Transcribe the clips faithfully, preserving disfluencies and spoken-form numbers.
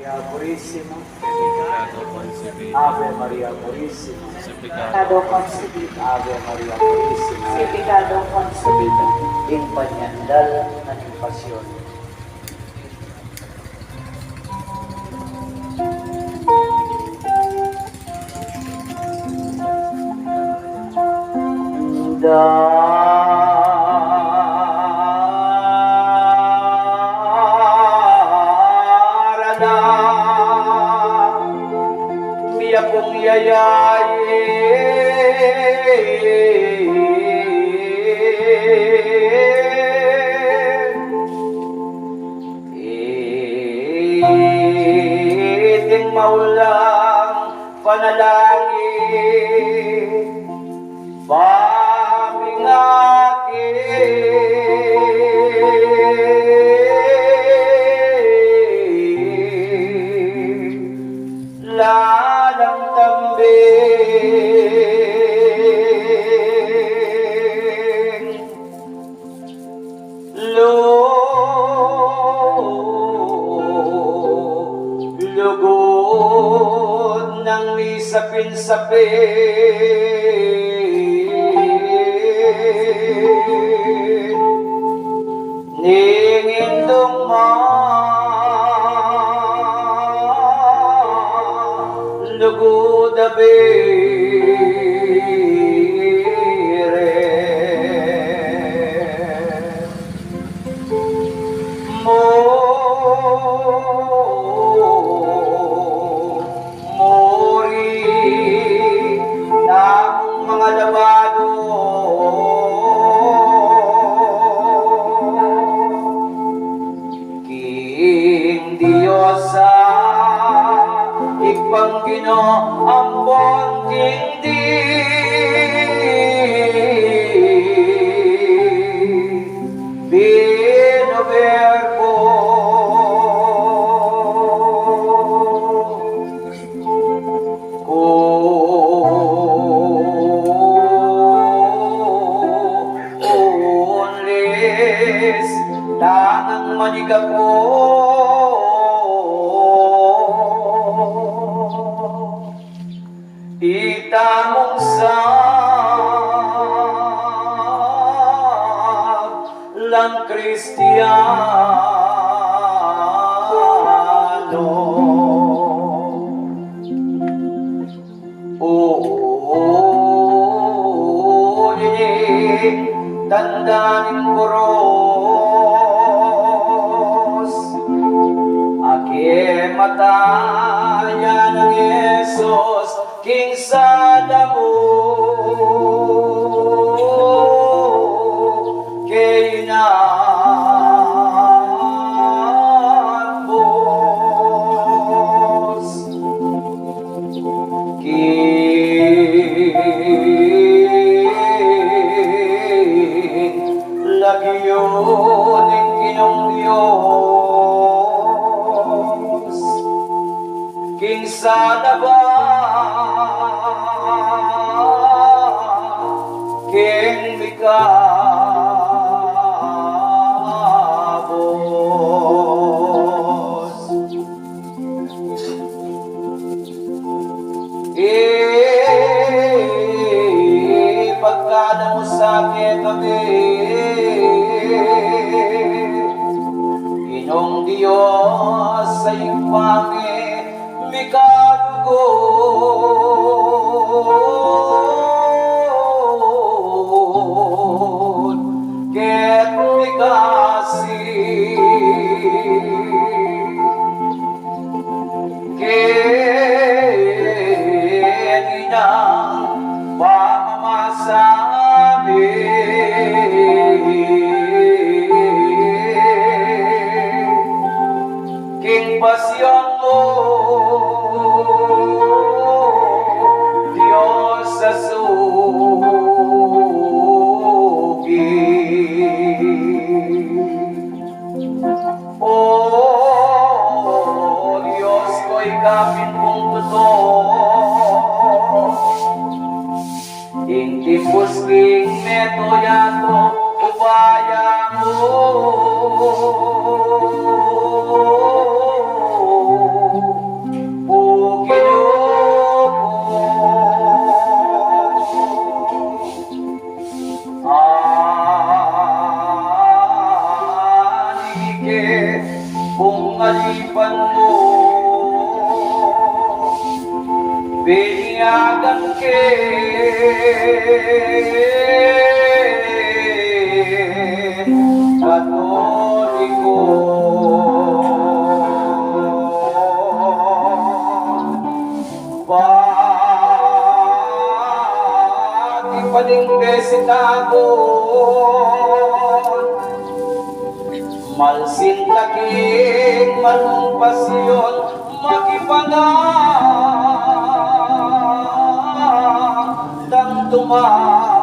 Purisima. Sin pecado concebida. Ave Maria Purisima. Sin pecado concebida. Ave Maria Purisima. Sin pecado concebida. Ing panyandal na ning pasyon. Darana, mi apung yaya. Iting maulang panalangin, pamingaki, lalang tambing lu-, lugud nang misapin-sapin ning indung man lugud a bire. Mu-, muri tamung mangalabadu king Dios a Ibpang Ginu ampon king Divinu Verbo. Ku unlis tanang manigaku itamung sablang Kristiano. Uli ning tanda ning kurus a kematayan nang Jesus king sala mu kaynan bus. King lagyu ning Ginung Dios, king sala ba king mikabus. Ipagkalub mu sa kekami, Ginung Dios a Ibpa mi, mikalugud ket mikasi. Keni nang pamamasa mi king pasyon mu, Dios a sugi. O Dios ku, ika pin pung tutu, ing timpus king meto yatu upaya mu. Binyagan king Katoliko. Pati pa ding besitagon, malsinta king malung pasyon, makipanatang tumaud.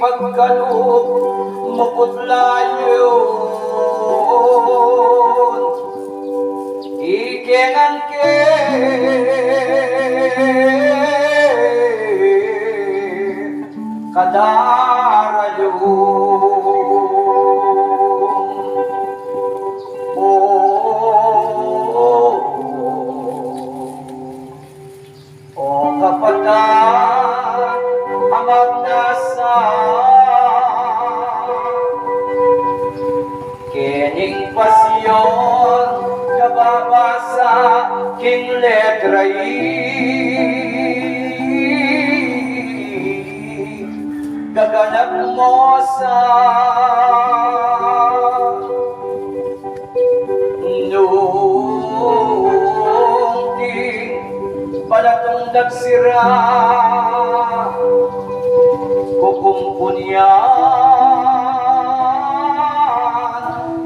Ipagkalub mu put layun, ikengan ke kadaralyung. O, o kapatad a magdasal, kening pasyon kababasa king letra E, gaganap mu sa nung ting balatong dagsira, kukumpunian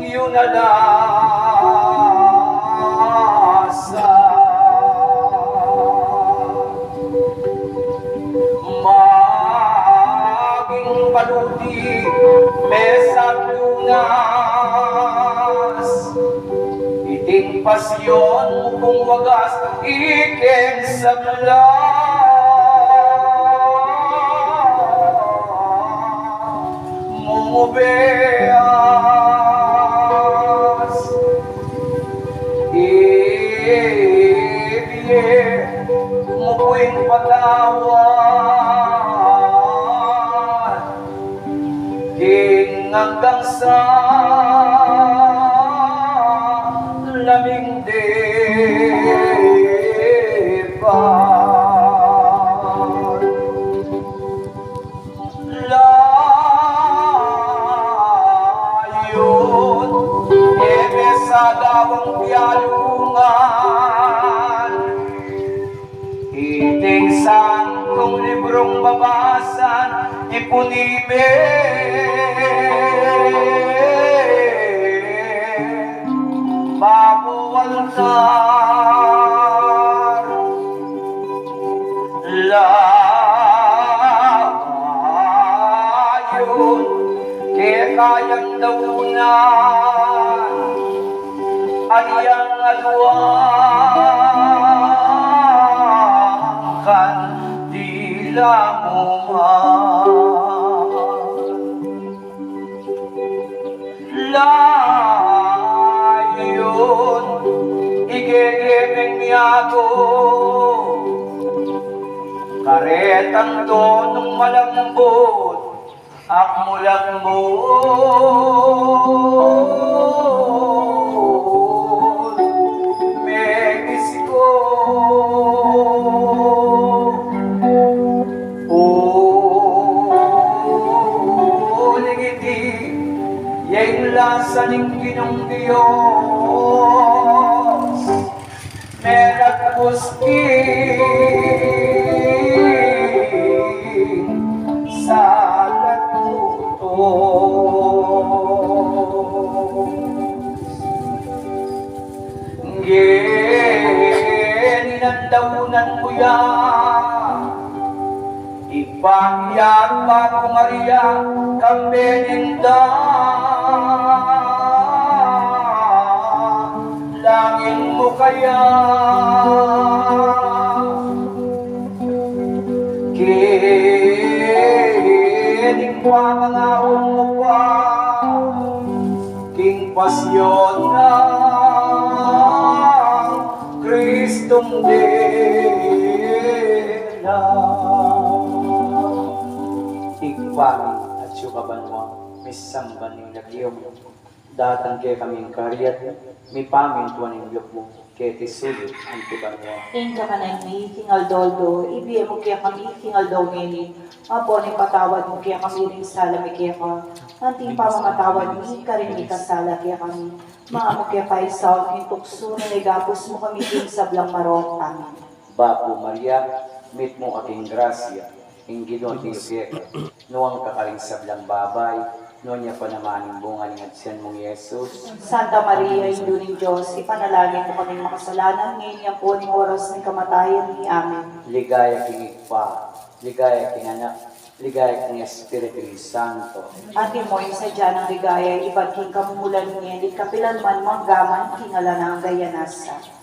yu na la sa maging baluti, mesa at lunas, iting pasyon mu pung wagas, ikeng sabla mung ubeas. Ibie mu pu ing patawad king anggang sa laming depat. Layun, e me sa dawang pialungan, iting santung librung babasan, ipuni me babu altar. Layun, keka yang daunan, aliang aduang kandila mu man. Layun, igege meng miagu, karetang tonung malambut, ak mu lang mu memisko. Uling iti ya ing lasa ning Ginung Dios, menagpus king salat mu. Ngeni nandaunan mu ya, ipakiat pa ku Maria, kambe ning dalangin mu kaya. Kening pamangaun mu pa king pasyon nang Kristung Dila. Pami, atsu ka banua, misamban ing lagyu mu, datang kekami ing kayarian mu, mipamintuan ing lub mu keti sulip anti banua. Ing kakanan mi king aldo-aldo ibie mu kekami king aldo ngeni, ampon ipatawad mu kekami ring sala mi keka, anti ing pamamatawad mi karing mikasala kekami. Manga mu ke paisaul king tuksu, nune ikabus mu kami king sablang marok. Amen. Bapu Maria, mitmu ka king grasya, ing Ginu atiu keka, nuan ka karing sablang babai, nuan ya pa naman ing bunga ning atian mung Jesus. Santa Maria, Indu ning Dios, ipanalangin mu kaming makasalanan, ngeni ampon king oras ning kamatayan mi. Amen. Ligaya king Ibpa, ligaya king Anak, ligaya king Espiritu Santo. Antimo ing sadya nang ligaya ibat king kamumulan ngeni, kapilan man, mangga man king alang angga. Amen.